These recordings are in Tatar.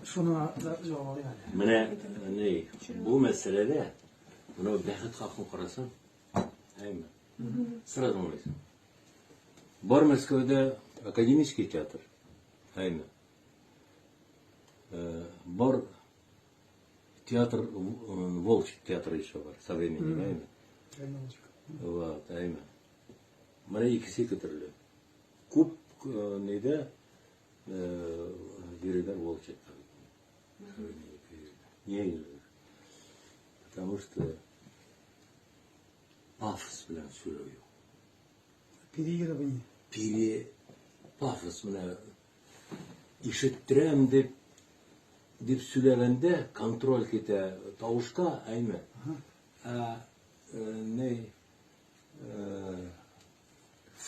Шуны да җавап алыйк әле. Менә ни, бу мәсьәләдә менә бәхет хакын карасаң, әйме? Сразу аңлыйсың. Бар Мәскәүдә академический театр, әйме? Бар театр, Волчек театры еще бар, современный, әйме? Вот, әйме. Менә икесе ике төрле. Күп нидә йөриләр Волчекта. Не йөриләр? Потому что пафос белән сөйләү юк. Переигрывание. Пере пафос менә ишеттерәм дип дип сөйләгәндә контроль китә тавышка, әйме? Ә не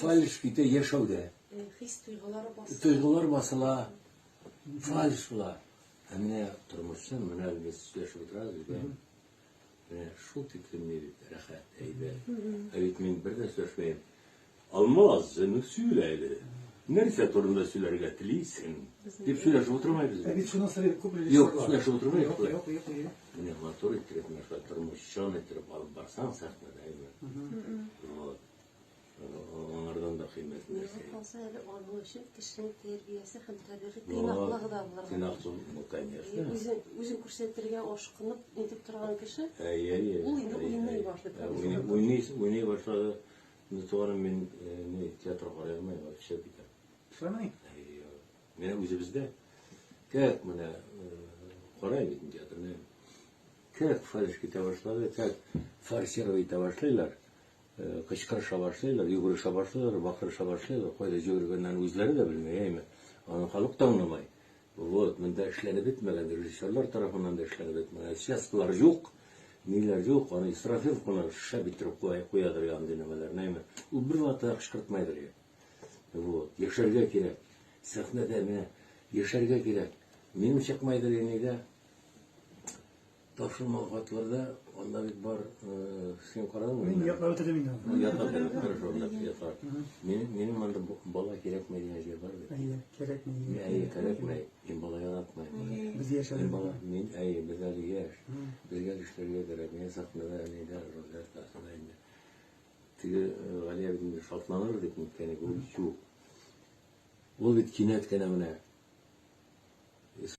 фальш китә яшәүдә. Хис тойгылары басыла. Тойгылар басыла, фальш була. Ә менә тормышчан, менә без сөйләшеп утырабыз бит, әйме? Менә шул тиклем ни бит, рәхәт, әйбәт. Ә бит мин бер дә сөйләшмәем. Алмаз, ну сөйлә әле. Нәрсә турында сөйләргә телисең? Дип сөйләшеп утырмайбыз Ә бит. бит шуны сорый күп Юк, режиссерлар. сөйләшеп утырмыйк Юк, шулай. юк, юк, юк. Менә матур иттереп, менә шулай тормышчан иттереп алып барсаң сәхнәдә, әйбәт. Вот. Аңардан да кыйммәт Миңа нәрсә юк. калса әле аның өчен кешенең тәрбиясе һәм табигый тыйнаклыгы да булырга тиеш. Тыйнаклык, ну, конечно. Үзен, үзен күрсәтергә ашкынып нитеп торган кеше, Әй, әй, ул инде әй, уйный әй. башлый. Уйный, уйный, уйный башлады. Ну, туганым, мин не, театр карый алмыйм, вообще китәм. Шулаймыни? Әй, менә үзебездә как менә карыйм бит театрны. Как фальш китә башлады, как форсировать итә башлыйлар, кычкырыша башлыйлар, йөгерешә башлыйлар, бакырыша башлыйлар, кайда йөгергәннәрен үзләре дә белми, әйме? Аны халык та аңламый. Вот, монда эшләнеп бетмәгән, режиссерлар тарафыннан да эшләнеп бетмәгән. Связкалар юк, ниләр юк, аны Исрафил кына шәп иттереп куядыр андый нәмәләрне, әйме? Ул бер вакытта да кычкыртмайдыр я. Вот, яшәргә кирәк. Сәхнәдә менә яшәргә кирәк. Минем чыкмайдыр нидә. Тапшырма хатларда анда бит бар, син карадыңмы? Мин ятлап бетердем инде аны. Ятлап бетердем, хорошо, ятлап. Минем анда бала кирәкмәй дигән җир бар бит. Әйе, кирәкми. Әйе, кирәкмәй. Мин бала яратмыйм. Без яшь әле. Мин бала, мин, әйе, без әле яшь. Безгә эшләргә кирәк. Мин сәхнәдә нидә рольләр тасыда инде. Теге Галия бит инде шатланыр дип ниткән иде, ул юк. Ул бит кинәт кенә менә